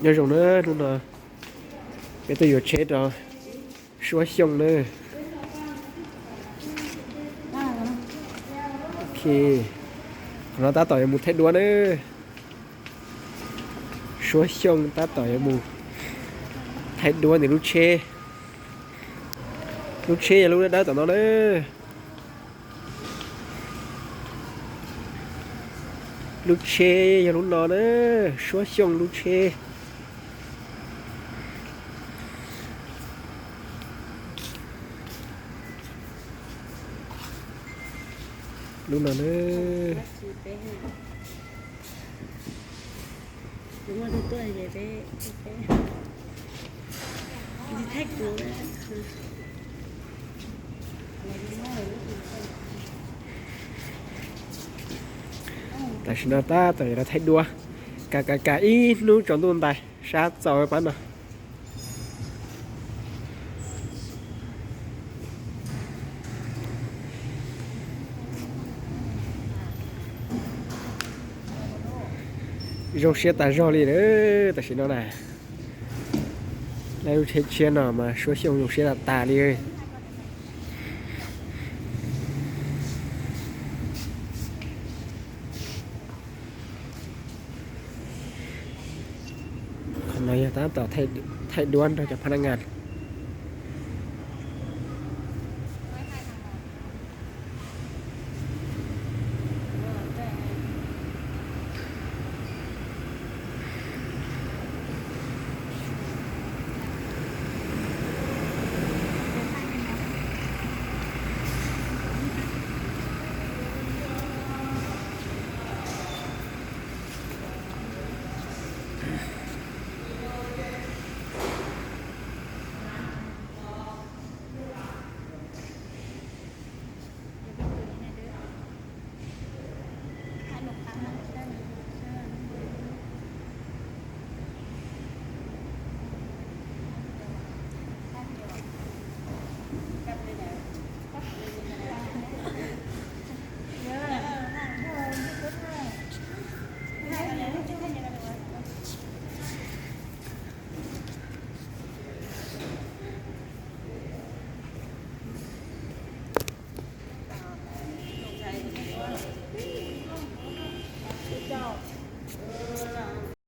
Nyob zoo na, hnub no peb tuaj yuav tsheb rau Suab Xyooj na. Ok, qhov no tab tom yuav mus thaij duab na. Suab Xyooj tab tom yuav mus thaij duab nws lub tsheb. Lub tsheb yog lub dawb dawb tom no na. Lub tsheb yog lub no na, Suab Xyooj lub tsheb. Lub no na. Tam sim no tab tom yuav los thaij duab, kam kam kam ib hnub tsaus ntuj ntais sab txaus pab no. Zoo siab tas zog li lawm tam sim no na. Lawv lub tsheb tshiab no mas Suab Xyooj zoo siab tas tas li. Qhov no yog tab tom thaij duab nrog cov phab nab ngas.